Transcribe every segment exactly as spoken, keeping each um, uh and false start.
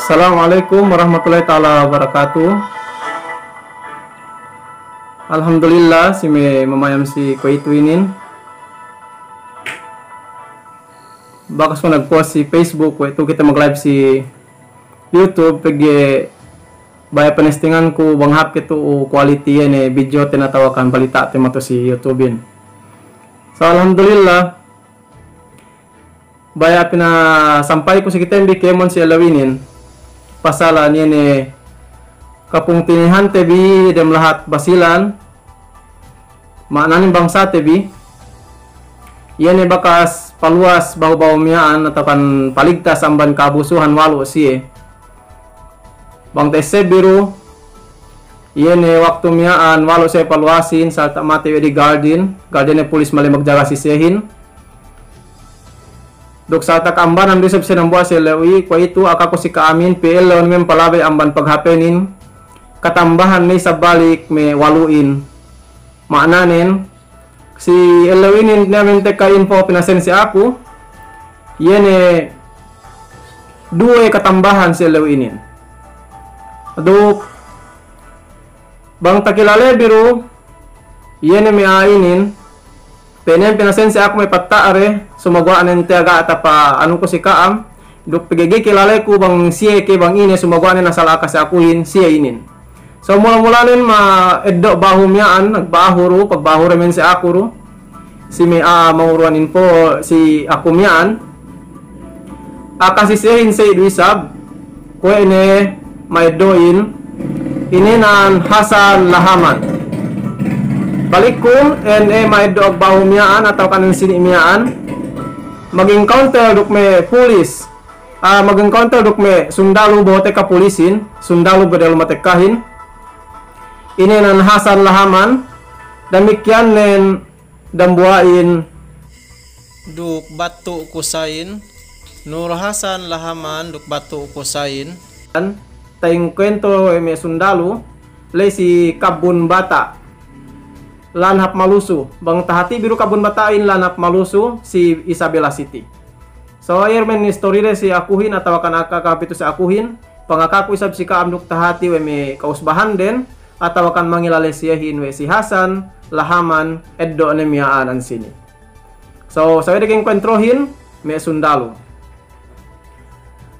Assalamu alaikum warahmatullahi ta'ala wabarakatuh. Alhamdulillah, si me' mamayam si kuwe'itu inin. Bakas ku nag-post si Facebook, kuwe'itu kite mag-live si YouTube, pegge' baya' panestinganku bang hāp ke tu'u quality iye ne video ten atawa kan balita' ten matu si YouTube in. So, alhamdulillah, baya' pinasampayku si kite bi kēmon si ellew inin. Pasalan iye ne kapungtina'ihante bi dem lahat Basilan, ma'nanen bangsate bi, iye ne bakas paluwas bahu-bahu miya'an atawa kan paligtas amban kabusuhan walu' siye. Bang ta'esseb bi du, iye ne waktu miya'an walu' siye paluwasin, salta' matey we' di guardin, guardin ne pulis male magjaga si siyehin. Duk salta' ka'ambanan du isab siye dambuwa' si ellew i, kuwe'itu akaku si ka'amin, pī ellew ne mempalabey amban paghapenin, katambahan ne isab balik me' walu'in. Ma'nanen, si ellew inin ne amin tekka info pinasen si aku, iye ne duwe katambahan si ellew inin. Duk bang takilale bi du, iye ne me' a'a inin, penen pinasen si aku me' patta'de, sumaguwa' nen tiya' ga' tapa anuku si ka'am, duk pegge' ga'i kilaleku bang siye ke bang ine, sumaguwa' nen asal aka si akuhin, siye inin. So mula-mulanen ma'eddo' bahu miya'an, nagbahu du, pagbahu du men si aku du. Si me' a'a manguruwan info si aku miya'an. Aka si siyehin se'i du isab, kuwe' ne ma'eddo'in, ininan Hasan Lahaman. Balikku, ine ma'eddo' agbahu miya'an atawa kan sini' miya'an, mag-encounter duk me' pulis, ah, mag-encounter duk me' sundalu boho' tekka pulisin, sundalu bedel matekkahin. Ininan Hasan Lahaman, damikkiyan nen dambuwa'in duk Batu' Kusain, Nur Hasan Lahaman duk Batu' Kusain. Ta'engkuwentro we' me' sundalu, ley si Kabun Bata', lān hap Malusu. Bang tahati bi du Kabun Bata'in lān hap Malusu si Isabela City. So, iye du men istoride si akuhin atawa kan aka kapitu si akuhin, pangakaku isab si ka'am duk tahati we' me' ka'usbahanden, atawa kan mangilale siyehin we' si Hasan Lahaman, eddo' ne miya'an ensini'. So, sawe' de ka'engkuwentrohin me' sundalu.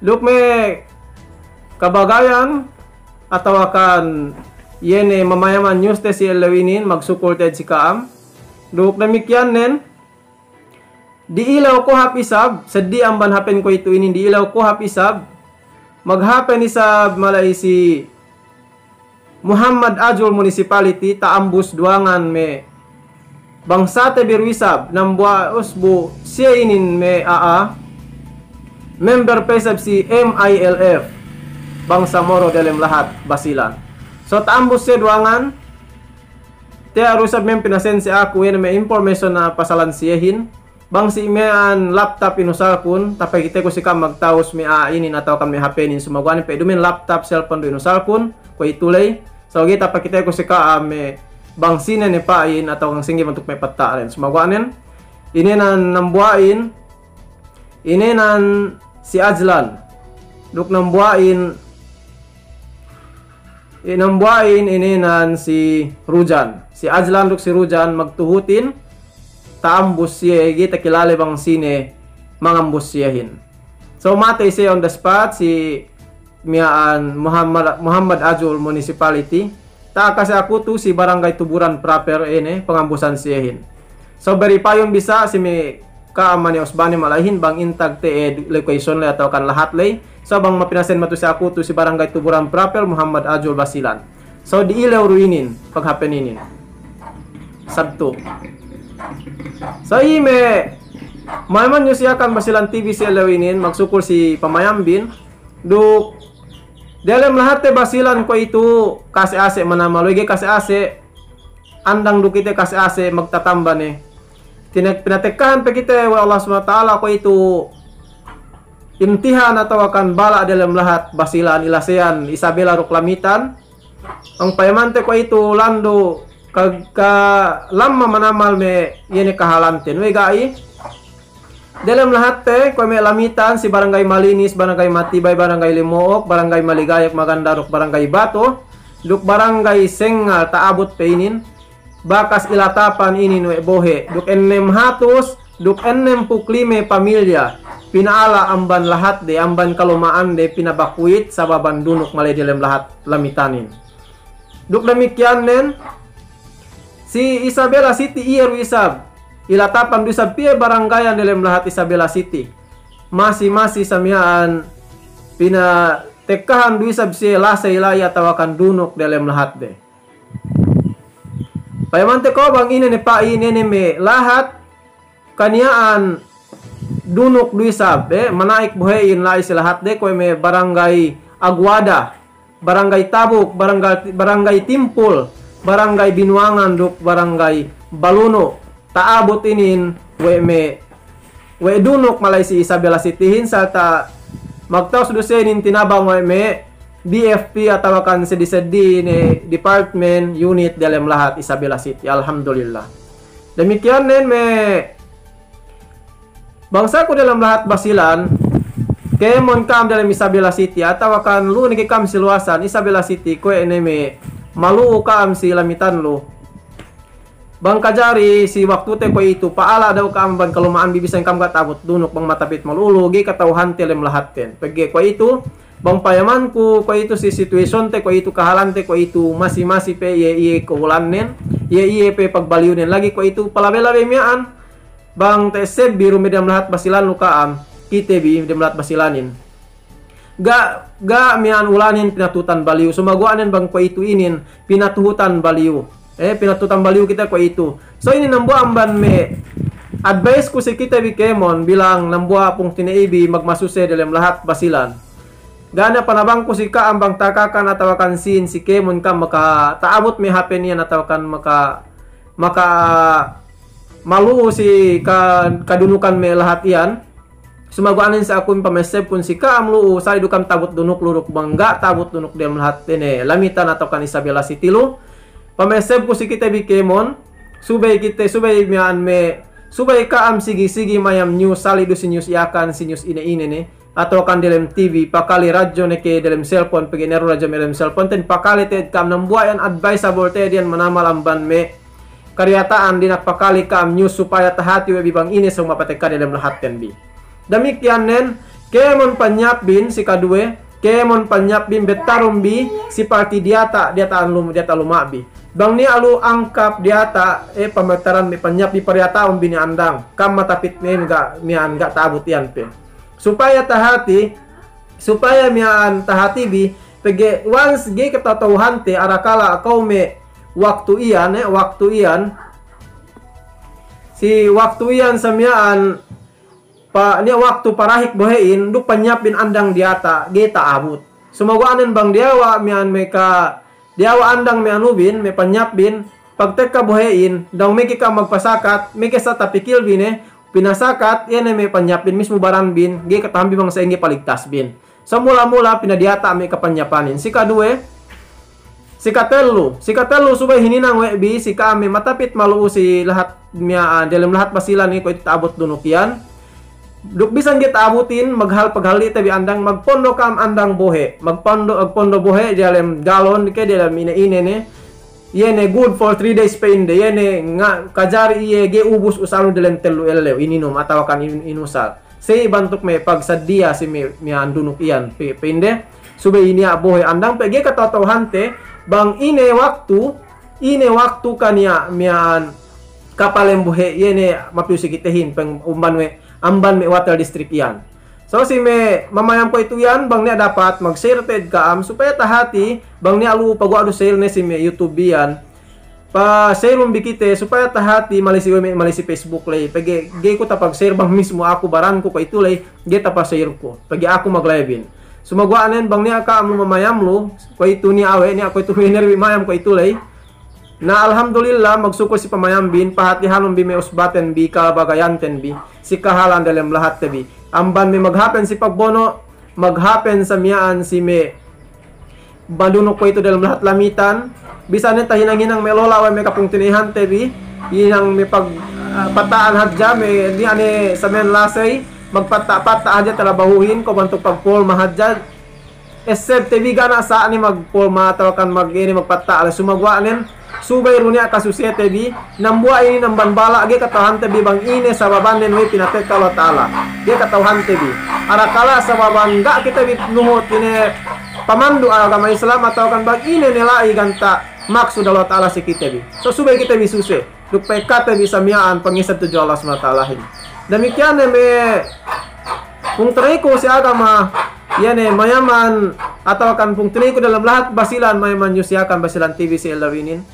Duk me' kabagayan atawa kan iye ne mamayaman news te si ellew inin, magsukul te'ed si ka'am. Duk damikkiyan nen, di'ilew kohap isab, seddi amban hapen kuwe'itu inin, di'ilew kohap isab, maghapen isab mala'i si Muhammad Ajul Municipality, ta'ambus duwangan me' bangsate bi du isab, dambuwa' usbu siye inin me' a'a, member pe isab si M I L F, bangsa Moro delem lahat Basilan. So ta'ambus siye duwangan, tiya' du isab men pinasen si aku iye ne me' information na pasalan siyehin. Bang si miya'an laptop inusalkun, tapakiteku si ka'am magtawus me' a'a inin atawa kan me' hapenin, sumaguwa' nen pe duma'in laptop, cellphone du inusalkun, kuwe'itu ley. So ga'i tapakiteku si ka'am me' bang sine ne pa'in atawa kan sa'ingge bantuk me' patta'den. Sumaguwa' nen, ine nan dambuwa'in, ine nan si Ajlan. Duk dambuwa'in, i dambuwa'in ine nan si Rujan. Si Ajlan duk si Rujan magtuhutin, ta'ambus siye, ga'i takilale bang sine mangambus siyehin. So matey siye on the spot, si miya'an Muhammad, Muhammad Ajul Municipality. Ta'aka si aku tu si Barangay Tuburan proper ine pangambusan siyehin. So verifyun bisa si me' ka'am mane usbane mala'ihin bang intag te'ed location ley atawa kan lahat ley. So bang mapinasen matu si aku tu si Barangay Tuburan proper, Muhammad Ajul, Basilan. So di'ilew du inin, paghapen inin. Sabtu. So iye me' mayaman news Yakan Basilan T V si ellew inin, magsukul si pamayambin. Duk delem lahatte Basilan kuwe'itu kase'-ase' manamal, we' ga'i kase'-ase', andang du kite kase'-ase' magtatamba ne. Tine-, pinatekkahan pe kite we' Allah Subhanahu wa Ta'ala kuwe'itu imtihan atawa kan bala' delem lahat Basilan, ilaseyan Isabela duk Lamitan. Bang payamante kuwe'itu landu' ka, kalamma manamal me' iye ne kahalanten. We' ga'i, Delem lahatte, kuwe' me' Lamitan, si Barangay Malinis, Barangay Matibay, Barangay Limo'ok, Barangay Maligaya, Maganda duk Barangay Bato, duk Barangay Sengal, ta'abut pe inin, bakas ilatapan inin we' bohe', duk ennem hatus, duk ennempū' lime pamilya, pina'ala' amban lahatde, amban kaluma'ande, pinabakuwit, sababan dunuk mala'i delem lahat Lamitanin. Duk damikkiyannen, si Isabela City iye du isab, ilatapan du isab piye barangayan delem lahat Isabela City. Masi-masi samiya'an pinatekkahan du isab siye lasey la'i atawakan dunuk delem lahatde. Payamante ko' bang ine ne pa'i, ine ne me' lahat, kaniya'an dunuk du isab, eh, mana'ik bohe'in la'i si lahatde, kuwe' me' Barangay Aguada, Barangay Tabuk, Barangay, Barangay Timpul, Barangay Binuangan duk Barangay Baluno. Ta'abut inin we' me', we' dunuk mala'i si Isabela City hin, sarta' magtawus du siye inin tinabang we' me' D F P atawakan seddi-seddi ne department, unit delem lahat Isabela City. Alhamdulillah. Damikkiyannen me' bangsaku delem lahat Basilan, kēmon ka'am delem Isabela City, atawakan lu'u ne ke ka'am si luwasan Isabela City, kuwe' ne me' malu'u ka'am si Lamitan lu'u. Bang kajari si waktute kuwe'itu, pa'ala' dahu' ka'am amban kaluma'anbi bisan ka'am ga' ta'abut dunuk bang matapit malu'u lu'u, ga'i kata'uhante lem lahatten. Pegge' kuwe'itu, bang payamanku kuwe'itu si situasyonte kuwe'itu, kahalante kuwe'itu, masi-masi pe iye, iye kahulannen, iye, iye pe pagbaliyunen. Lagi' kuwe'itu, palabe-labe miya'an, bang ta'essebbi du me' dem lahat Basilan lu'u ka'am, kite bi dem lahat Basilanin. Ga', ga' miya'an ulanin pinatuhutan baliyu. Sumaguwa'nen bang kuwe'itu inin pinatuhutan baliyu. Eh, pinatuhutan baliyu kite kuwe'itu. So inin dambuwa' amban me' adviceku si kite bi kēmon, bilang dambuwa' pungtina'ibi magmasuse delem lahat Basilan. Ga' ne panabangku si ka'am bang takakan atawakan sīn si kēmon ka'am makata'abut me' hape niyan atawakan maka, maka malu'u si ka-, kadunukan me' lahat iyan. Sumaguwa'nen si aku pamessebkun si ka'am lu'u, sali' du ka'am ta'abut dunuk lu'u duk bang ga' ta'abut dunuk dem lahat ine Lamitan atawakan Isabela City lu'u. Pamessebku si kite bi kēmon, subey kite, subey miya'an me', subey ka'am sigi-sigi mayam news, sali' du si news Yakan, si news ine-ine ne, atawakan delem T V, pakale radyo ne ke delem cellphone, pegge' ne du radyo me' delem cellphone, ten pakale te'ed ka'am dambuwa' iyan advisable te'ed iyan manamal amban me' kadiyata'an dina'ak pakale ka'am news supaya tahati we' bi bang ine sōng mapatekka delem lahatten bi. Damikkiyannen, kēmon panyapbin si kaduwe, kēmon panyapbin bettarun bi si parti diyata', diyata'an lum-, diyata' luma'bi. Bang niya' lu'u angkap diyata', eh, pamettaran me' panyapbi, padiyata'un bi ne andang, ka'am matapit me' ga', miya'an ga' ta'abut iyan pe. Supaya tahati, supaya miya'an tahati bi, pegge' once ga'i katata'uhante, arakala' kew me' waktu iyan, eh, waktu iyan, si waktu iyan samiya'an, pa-, niya' waktu parahik bohe'in, duk panyapbin andang diyata', ga'i ta'abut. Sumaguwa'nen bang diyawa' miya'an me' ka, diyawa' andang me' anubin, me' panyapbin, pagtekka bohe'in, dang meke ka'am magpasakat, meke sa' tapikilbi ne, pinasakat, iye ne me' panyapbin, mismu baranbin, ga'i kata'uhanbi bang sa'ingge paligtasbin. So mula-mula pinadiyata' me' kapanyapanin. Si kaduwe, si katellu, si katellu subey hininang we' bi, si ka'am me' matapit malu'u si lahat miya'an, delem lahat Basilan ne kuwe'itu ta'abut dunuk iyan. Duk bisan ga'i ta'abutin, maghal paghalli' te bi andang, magpondo ka'am andang bohe'. Magpondo, magpondo bohe' diyalem galon ke diyalem ine-ine ne. Iye ne good for three days pa'inde. Iye ne nga-, kajari iye ga'i ubus usanu diyalem tellu ellew ininum atawakan in-, inusal. Sey bantuk me' pagsaddiya si me', miya'an dunuk iyan pe-, pa'inde. Subey niya' bohe' andang pe ga'i katata'uhante bang ine waktu, ine waktu kaniya' miya'an kapalem bohe', iye ne mapiyu si kitehin peng-, umban we' amban me' water district iyan. So si me' mamayam kuwe'itu iyan, bang niya' dapat mag-share te'ed ka'am, supaya tahati, bang niya' lu'u paguwa' du share ne si me' YouTube iyan. Pa-share-un bi kite, supaya tahati, mala'i si we' me', mala'i si Facebook ley. Pegge' ga'i ku tapag-share bang mismu aku baranku kuwe'itu ley, ga'i tapa-share ku. Pegge' aku mag-live-in. Sumaguwa'nen bang niya' ka'am lu'u mamayam lu'u, kuwe'itu niya' awe', niya' kuwe'itu me' nerbi mayam kuwe'itu ley. Na, alhamdulillah, magsukul si pamayambin, pahatihanun bi me' usbaten bi, kalabagayanten bi, si kahalan delem lahatte bi. Amban me' maghapen si pagbono', maghapen sa miya'an si me' madunuk kuwe'itu delem lahat Lamitan, bisan ne tahinang-hinang me' lola' we' me' kapungtina'ihante bi, hinang me' pag-, Pata'an hadja, me' niya' ne samen lasey, magpata'-pata' hadja, tarabahuhin ko' bantuk pagpolma hadja. Esseb te bi ga' ne sa' ne magpolma atawakan mag-, ine, magpata' ley, sumaguwa' nen, subey du niya' kasusete bi, dambuwa' inin amban bala' ga'i kata'uhante bi bang ine sababannen we' pinatekka Allah Ta'ala. Ga'i kata'uhante bi. Arakala' sababan ga' kite bi nuhut ine pamandu' agama Islam atawakan bang ine ne la'i ganta' maksud Allah Ta'ala si kite bi. So subey kite bi suse. Duk pa'ekkate bi sa miya'an pangisab tudju Allah Subhanahu wa Ta'alahin. Damikkiyan ne me' pungtina'iku si agama, iye ne mayaman atawakan pungtina'iku dalem lahat Basilan mayaman news Yakan Basilan T V si ellew inin.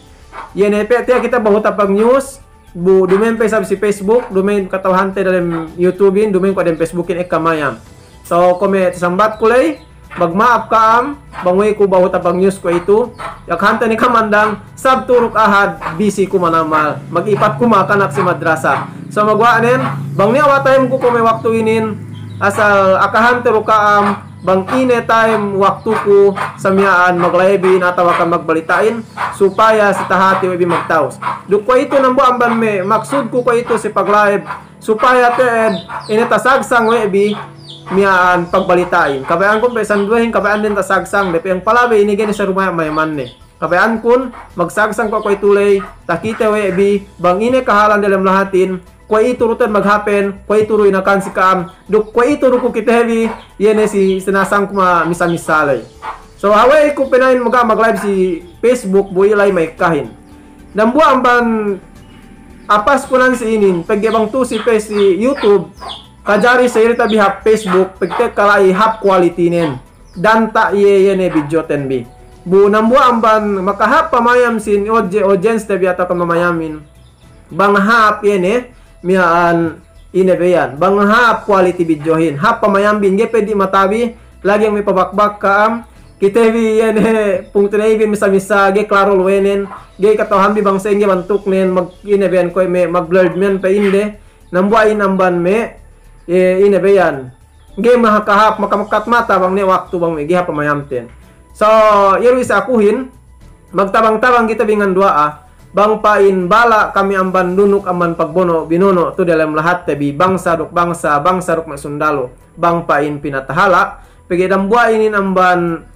Iye ne pe' tiya' kite bahu tapag news, bu duma'in pe isab si Facebook, duma'in kata'uhante dalem YouTube-in, duma'in kuwe' dem Facebook-in ekka mayam. So, kuwe' me' tasambatku ley, magma'ap ka'am, bang we' ku bahu tapag news kuwe'itu, yakahante ne kamandang, Sabtu duk Ahad, bisi ku manamal, magipat ku makanak si madrasa. So, maguwa' nen, bang niya' wa time ku kuwe' me' waktu inin, asal akahante du ka'am, bang ine time waktuku, sa miya'an maglive-in atawakan magbalita'in, supaya si tahati we' bi magtawus. Duk kuwe'itu dambuwa' amban me' maksudku kuwe'itu si paglive, supaya te'ed ine tasagsang we' bi miya'an pagbalita'in. Kabaya'ankun pe' sinduwehin kabaya'anden tasagsang, de pe' yang palabey ine ga'i ne sarumaya' mayamanne. Kabaya'ankun magsagsang kuwe' kuwe'itu ley, takite we' bi bang ine kahalan dalem lahatin, kuwe'itu du te'ed maghapen, kuwe'itu du inakan si ka'am, duk kuwe'itu du ku kite bi, iye ne si sinasangku ma-, misa-misa ley. So, hawey ku pina'in maga-, maglive si Facebook, bu ila'i ma'ekkahin. Dambuwa' amban apas kunan si inin, pegge' bang tu'u si pe si YouTube, kajari seyirita bi hap Facebook, pegge' kala'i hap quality-nen. Danta' iye, iye ne bidjoten bi. Bu dambuwa' amban makahap pamayam sin odje-, audience te bi atawakan mamayamin. Bang hap iye ne, miya'an ine be iyan. Bang hap quality bidjohin. Hap pamayambin, ga'i pe di' matabi, lagi' me' pabakbak ka'am. Kite bi iye ne, pungtina'i bin misa-misa, ga'i klaro luwenen, ga'i kata'uhan bi bang sa'ingge bantuknen, mag-, ine be iyan kuwe' me' mag-blurred men pe inde, dambuwa'in amban me', e, ine be iyan. Ga'i mahakahap, makamekat mata bang niya' waktu bang me' ga'i hap pamayamten. So, iye du isab akuhin, magtabang-tabang kite bi nganduwa'a, bang pa'in bala' kami amban dunuk amban pagbono' binono' tu' dalem lahatte bi, bangsa duk bangsa, bangsa duk me' sundalu. Bang pa'in pinatahala', pegge' dambuwa' inin amban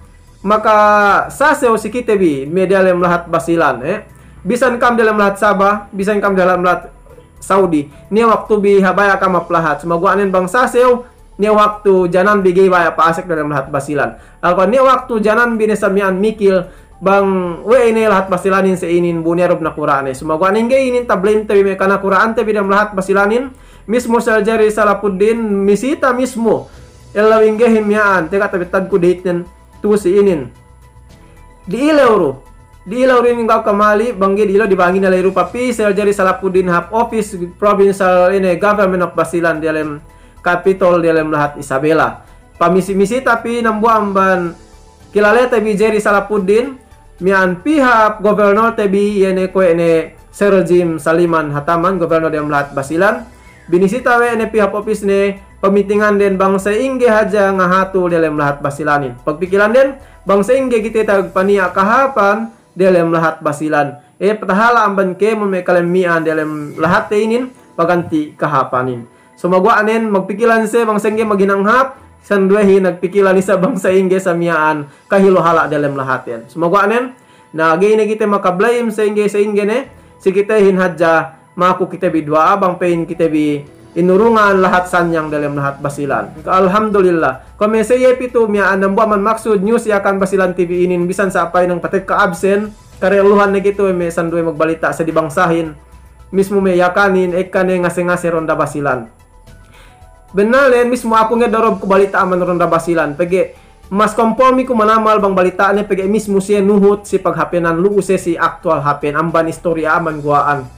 makasasew si kite bi me' diyalem lahat Basilan, e. Bisan ka'am diyalem lahat Sabah, bisan ka'am diyalem lahat Saudi. Niya' waktu bi habaya' ka'am hap lahat. Sumaguwa' nen bang sasew, niya' waktu janan bi ga'i baya' pa'asek diyalem lahat Basilan. Alkuwan niya' waktu janan bi ne sa miya'an mikil, bang we' ine lahat Basilanin sa inin bu niya' du nakura'ne. Sumaguwa' nen ga'i inin ta-blame te bi me' kanakura'ante bi dem lahat Basilanin. Mismu Sir Jerry Salapuddin, misita mismu. Ellew inggehin miya'an, tega' tabettadku date-nen tu'u si inin. Di'ilew du. Di'ilew du inin ga'i kamali, bang ga'i di'ilew dibangin ne ley du pī Sir Jerry Salapuddin hap office provincial ine government of Basilan diyalem Capitol diyalem lahat Isabela. Pamisi-misita pī dambuwa' amban kilalete bi Jerry Salapuddin, miya'an pī hap governor te bi iye ne kuwe' ne Sir Jim Saliman Hataman, governor diyalem lahat Basilan. Binisita we' ne pī hap office ne, pamitinganden bang sa'ingge hadja ngahatul diyalem lahat Basilanin. Pagpikilanden, bang sa'ingge kite tagpaniya' kahāpan diyalem lahat Basilan. E, patahala' amban kēmon me' kalemmi'an diyalem lahatte inin, paganti' kahāpanin. Sumaguwa' nen, magpikilan siye bang sa'ingge maghinang hāp, sinduwehin nagpikilan isab bang sa'ingge sa miya'an kahilu hala' diyalem lahatten. Sumaguwa' nen, na ga'i ne kite maka-blame sa'ingge, sa'ingge ne, si kitehin hadja, maku kite bi duwa'a bang pa'in kite bi inurungan lahat sanyang diyalem lahat Basilan. Alhamdulillah. Kuwe' me' sa iye pitu miya'an dambuwa' amban maksud news Yakan Basilan T V inin bisan sa' pa'in patekka absen, karelluhan ne kite we' me' sinduwe magbalita' sa di bangsahin. Mismu me' Yakanin, ekka ne ngase-ngase Ronda Basilan. Bennalnen, mismu aku ngeddo' du ku balita' amban Ronda Basilan, pegge' mas kompormi ku manamal bang balita'ne, pegge' mismu siye nuhut si paghapenan lu'u siye si aktuwal hapen, amban istoriya, amban guwa'an.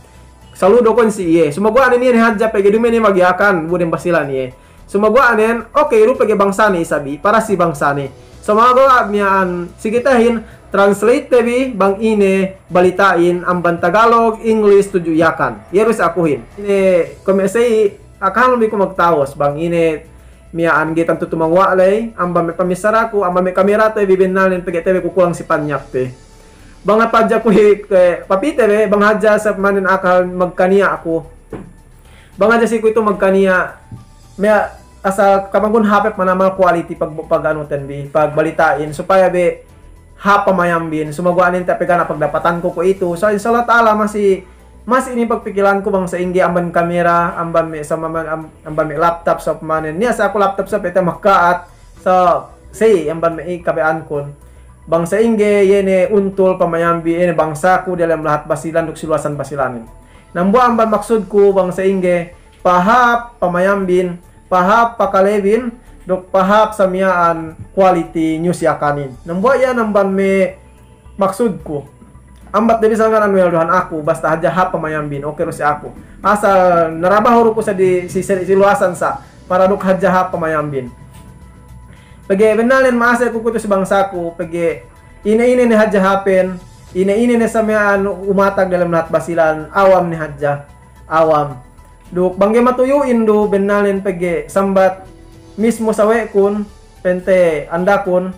Saludo kuwe' si iye. Sumaguwa' nen iye ne hadja pegge' duma'in iye magyakan, bu dem Basilan iye. Sumaguwa' nen, oke, du pegge' bangsane isab i, para si bangsane. Sumaguwa' miya'an si kitehin, translate te bi bang ine balita'in amban Tagalog, English, tudju Yakan. Iye du si akuhin. Ine, kuwe' me' sa i, akahan bi ku magtawus, bang ine miya'an ga'i tantu tumanguwa' ley, amban me' pamissaraku, amban me' kamerate bi bennalnen pegge' te bi ku kulang si panyapte. Bang hadja ku hi-, e, papite bi, bang hadja sa manen akal magkaniya' aku. Bang hadja si kuwe'itu magkaniya', me' asal kamagun hāp hep manamal quality pag, pag anu ten bi, pagbalita'in, supaya be hāp pamayambin, sumaguwa' nen te' pe ga' niya' pagdapatanku kuwe'itu. So, insya Allah ta'ala masi, masi inin pagpikilanku bang sa'ingge amban kamera, amban me' sama, am-, amban me' laptop, so, pamanen. Niya' sa aku laptop, so, pete maka'at, so, si, amban me' i kabaya'ankun. Bang sa'ingge, iye ne untul pamayambin, iye ne bangsaku diyalem lahat Basilan duk si luwasan Basilanin. Dambuwa' amban maksudku bang sa'ingge, pahāp pamayambin, pahāp pakalebin, duk pahāp samiya'an quality news Yakanin. Dambuwa' iyan amban me' maksudku. Ambat de bisan ga' niya' nuwel duhan aku, basta hadja hāp pamayambin, oke du si aku. Asal narabahu du ku sa di, si, si, si luwasan sa, para duk hadja hāp pamayambin. Pegge' bennalnen ma'ase' ku kuwe'itu si bangsaku, pegge' ine-ine ne hadja hāpen, ine-ine ne samiya'an umatag diyalem lahat Basilan, awam ne hadja, awam. Duk bang ga'i matuyu'in du bennalnen pegge' sambat mismu sawe'kun, pa'inte andakun,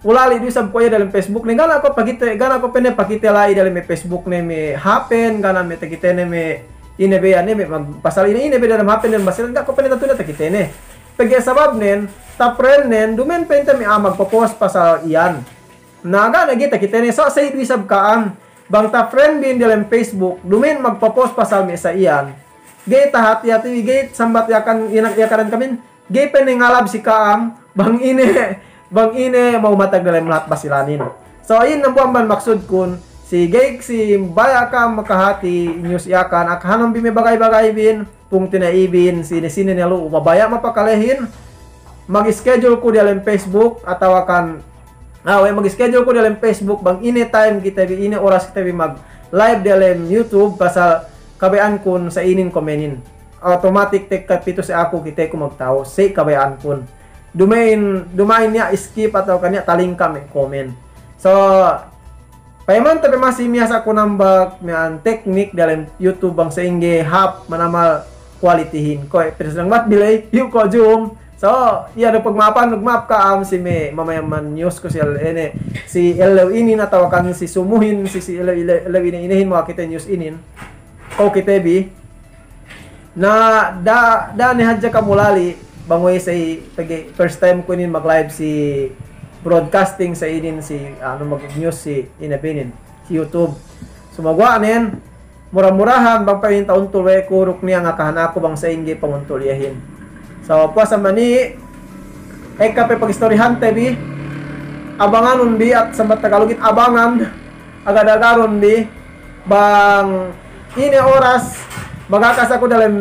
ulali' du isab kuwe' iye diyalem Facebook ne, ga' niya' ku pakite, ga' niya' ku pa'inne pakite la'i diyalem me' Facebook ne me' hāpen, ga' niya' me' takitene me' ine be iyan ne me' mag-, pasal ine-ine be diyalem hāpen diyalem Basilan, ga' ku pa'inne tantu ne takitene. Pegge' sababnen, ta-friendnen, duma'in pa'inte me' a'a magpo-post pasal iyan. Na ga' ne ga'i takitene, so, sa'i du isab ka'am. Bang ta-friendbin diyalem Facebook, duma'in magpo-post pasal me' sa iyan. Ga'i tahati-hati, ga'i sambat Yakan, Yakan, Yakanan kamin, ga'i pe ne ngalab si ka'am, bang ine, bang ine ma'umatag diyalem lahat Basilanin. So, iyan dambuwa' amban maksudkun, si ga'i, si baya' ka'am makahati news Yakan, akahanun bi me' bagay-bagaybin, pungtina'ibin, sine-sine ne lu'u, mabaya' mapakalehin, mag-schedule ku diyalem Facebook, atawa kan, ah, we', mag-schedule ku diyalem Facebook, bang ine time kite bi, ine oras kite bi mag-live diyalem YouTube, pasal kabaya'ankun sa inin komenin. Automatic tekka pitu si aku kite ku magta'u, si kabaya'ankun. Duma'in, duma'in niya' skip atawa kan niya' talingka me' komen. So, payamante pe masi miyasa ku nambak miya'an teknik diyalem YouTube bang sa'ingge hāp manamal qualityhin. Kuwe' pinasenang bat bi ley, iyu' ko' Zoom. So, iye du pagma'apan, magma'ap ka'am si me' mamayaman news ku si el-, ine, si ellew inin atawa kan si sumuhin, si, si ellew, ellew, ellew ine-inehin makakite news inin. Ko' kite bi. Na, da-, da'a ne hadja kam ulali', bang we' sa i pegge' first time ku inin mag-live si broadcasting sa inin si, anu, mag-news si ine pe inin, si YouTube. Sumaguwa' nen, mura-murahan bang pa'in ta'untul we' ku duk niya' ngakahan aku bang sa'ingge panguntul iyehin. So, puwas amban i, ekka pe pagistorihante bi, abanganun bi, at sambat Tagalugin abangan, agad-agadun bi, bang ine oras, bagakas aku diyalem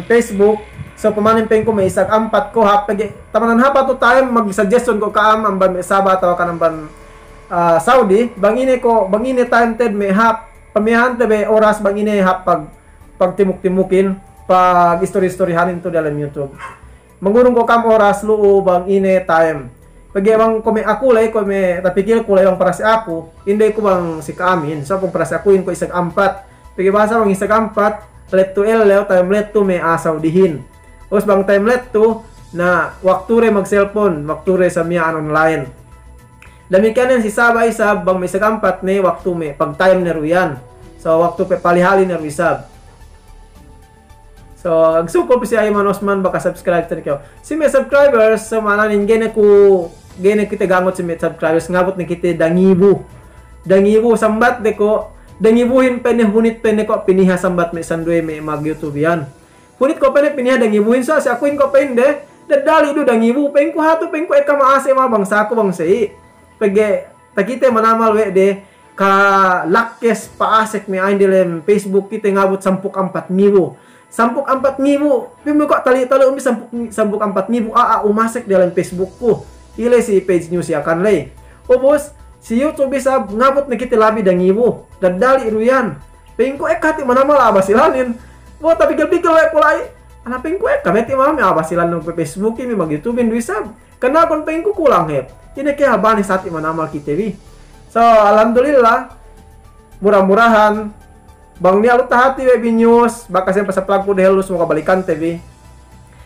Facebook, so pamanen pa'inku me' isab ampat ko' hāp pegge', tamanan hāp atu time, mag-suggestion ko' ka'am, amban me' Sabah atawa kan amban, ah, Saudi, bang ine ko', bang ine time te'ed me' hāp, pamiyahante be oras bang ine hāp pag-, pagtimuk-timukin, pag-istori-istorihanin tu diyalem YouTube. Mangurung ko' ka'am oras lu'u bang ine time. Pegge' bang kuwe' me' aku ley, kuwe' me' tapikilku ley bang para si aku, inde ku bang si ka'amin, so bang para si akuhin ko' isab ampat. Pegge' bahasa bang isab ampat, lettu ellew, time lettu me' a'a Saudihin. Ubus bang time lettu, na waktu de magselpon, waktu de samiya'an online. Damikkiyan ne si Sabah isab, bang me' isab ampat ne waktu me' pag-time ne du iyan. So, waktu pe palihali ne du isab. So, magsukul pe si Ayman Osman baka subscribe, thank you. Si me' subscribers, so ma'ananen ga'i ne ku, ga'i ne kite gangot si me' subscribers, ngabut ne kite dangibu. Dangibu sambat de ko', dangibuhin pe ne hunit pe ne ko' piniha sambat me' sinduwe me' mag-YouTube iyan. Hunit ko' pe ne piniha dangibuhin, so si akuhin ko' pa'inde, dadali' du dangibu, pa'inku hatu, pa'inku ekka ma'ase' ma bangsaku bang sa'i. Pegge' takite manamal we' de, kalakkes pa'asek me' a'ahin diyalem Facebook kite ngabut sampū' ampat ngibu. Sampū' ampat ngibu, pī me' ko' tali'-tali' umbi sampū', sampū' ampat ngibu a'a umasek diyalem Facebook ku. Ile si page news Yakan ley. Ubus, si YouTube isab ngabut ne kite labi dangibu. Dadali' du iyan. Pa'inku ekka hati' manamal a'a Basilanin. Bo, tapikil-pikil we' ku la'i. Ana pa'inku ekka hati' manamal a'a Basilan me' Facebook i, me' mag-YouTube in du isab. Kennalkun pa'inku kulang hep. Ine ke hāp bane sa hati' manamal kite bi. So, alhamdulillah. Mura-murahan. Bang niya' lu tahati we' bi news, bakas iyan pasaplagku dehellu, semoga balikante bi.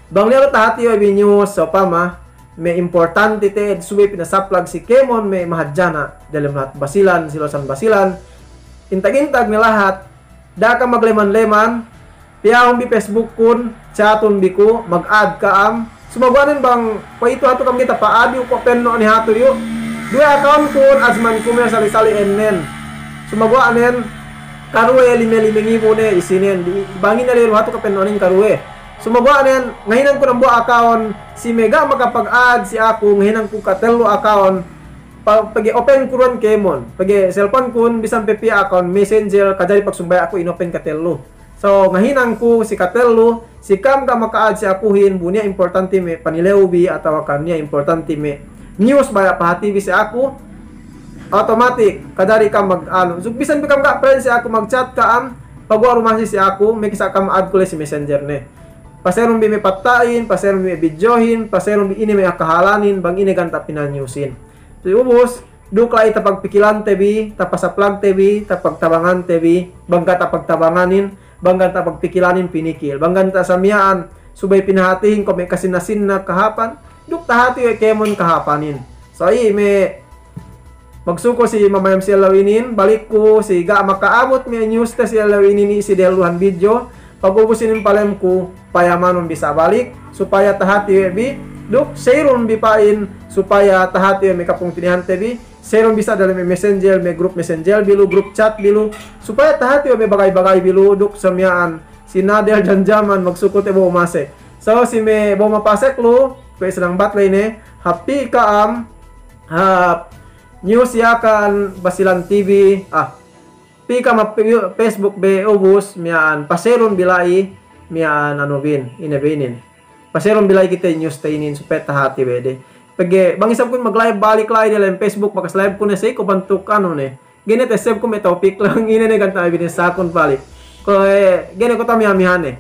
Bang niya' lu tahati we' bi news, sopama, me' importante te'ed subey pinasaplag si kēmon me' mahadjana', diyalem lahat Basilan, si luwasan Basilan. Intag-intag ne lahat, da'a kam magleman-leman, Piyahun bi Facebook kun, chatun bi ku, mag-add ka'am. Sumaguwa' nen bang, pa'itu hatu kam ga'i tapa-add yu', ko' penno' ne hatu yu'. Duwe account kun, Azman Kumer Sali-sali enen. Sumaguwa' nen, karuwe lime-lime ngibu ne isinen. Di, bang ine le du hatu kapenno'anin karuwe. Sumaguwa' nen, ngahinang ku dambuwa' account, si me' ga' makapag-add si aku, ngahinang ku katellu account, pa-, pegge' open ku duwen kēmon. Pegge' cellphone kun, bisan pe piye account Messenger, kajari pagsumbaya' aku inopen katellu. So, ngahinang ku si katellu, si ka'am ga' maka-add si akuhin, bu niya' importante me' panilew bi, atawa kan niya' importante me' news baya' pahati bi si aku, automatic, kajari ka'am mag-anu. So, bisan pe ka'am ga' friend si aku, mag-chat ka'am, paguwa' du masi si aku, meke sa' ka'am add ku le si Messenger ne. Paserun bi me' patta'in, paserun bi me' videohin, paserun bi ine me' kahalanin, bang ine ganta' pinanewsin. So, ubus, duk la'i tapagpikilante bi, tapasaplagte bi, tapagtabangante bi, bang ga' tapagtabanganin, bang ga' tapagpikilanin pinikil, bang ga' ta' samiya'an, subey pinahatihin ko' me' kasinna-sinna kahāpan, duk tahati we' kēmon kahāpanin. So, i' me' magsukul si mamayam si ellew inin, balik ku si ga' maka'abut me' news te si ellew inin i' si dehelluhan video, pagubus inin palem ku payamanun bi sa' balik, supaya tahati we' bi, duk share-un bi pa'in, supaya tahati we' me' kapungtina'ihante bi, share-un bi sa' dalem me' Messenger, me' group Messenger bi lu, group chat bi lu, supaya tahati we' me' bagay-bagay bi lu, duk samiya'an si Nadel Jamjaman magsukul te behu masek. So, si me' behu mapasek lu, kuwe' senang bat ley ne, hap pī ka'am, hap News Yakan Basilan T V, ah, pī ka'am hap Facebook be ubus, miya'an, paserun bi la'i, miya'an anu bin, ine be inin. Paserun bi la'i kite news te inin supaya tahati we' de. Pegge' bang isab kun mag-live balik la'i dalem Facebook, bakas live ku ne sa' ko' bantuk anu ne. Ga'i ne te save ku me' topic lang ine ne ganta' binissākun balik. Ko', eh, ga'i ne ko' tamiha-miha ne.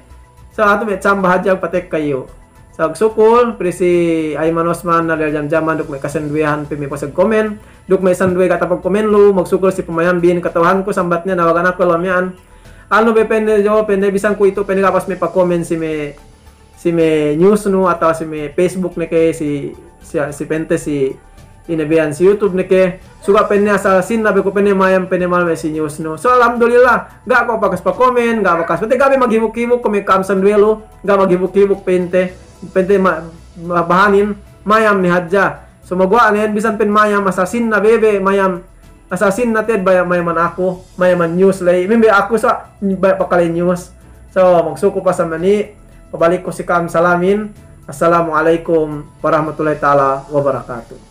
So, atu me' chamba hadja patekka iyu'. So, magsukul, pī si Ayman Osman, Nadel Jamjaman, duk me' kasinduwehan pe me' pasek komen. Duk me' sinduwe ga' tapagkomen lu, magsukul si pamayam bin, kata'uhanku sambat ne, nawagan aku law miya'an. Anu be pa'inne jo, pa'inne bisan kuwe'itu, pa'inne ga' pas me' pakomen si me' si me' news nu atawa si me' Facebook ne ke, si, si, si pa'inte si ine be iyan si YouTube ne ke, suga' pa'inne asal sinna be ku pa'inne mayam pa'inne mal me' si news nu. So, alhamdulillah, ga' ku bakas pakomen, ga' bakas, pa'inte ga' be maghibuk-hibuk ku me' ka'am sinduwe lu, ga' maghibuk-hibuk pa'inte, pa'inte ma-, ma-, bahanin, mayam ne hadja. So, maguwa' ne, bisan pa'in mayam, asal sinna be be, mayam, asal sinna te'ed baya' mayaman aku, mayaman news ley. Membe aku sa' baya' pakale news. So, magsukul pasal mani, pabalik ku si ka'am salamin. Assalamu alaikum warahmatullahi ta'ala wabarakatuh.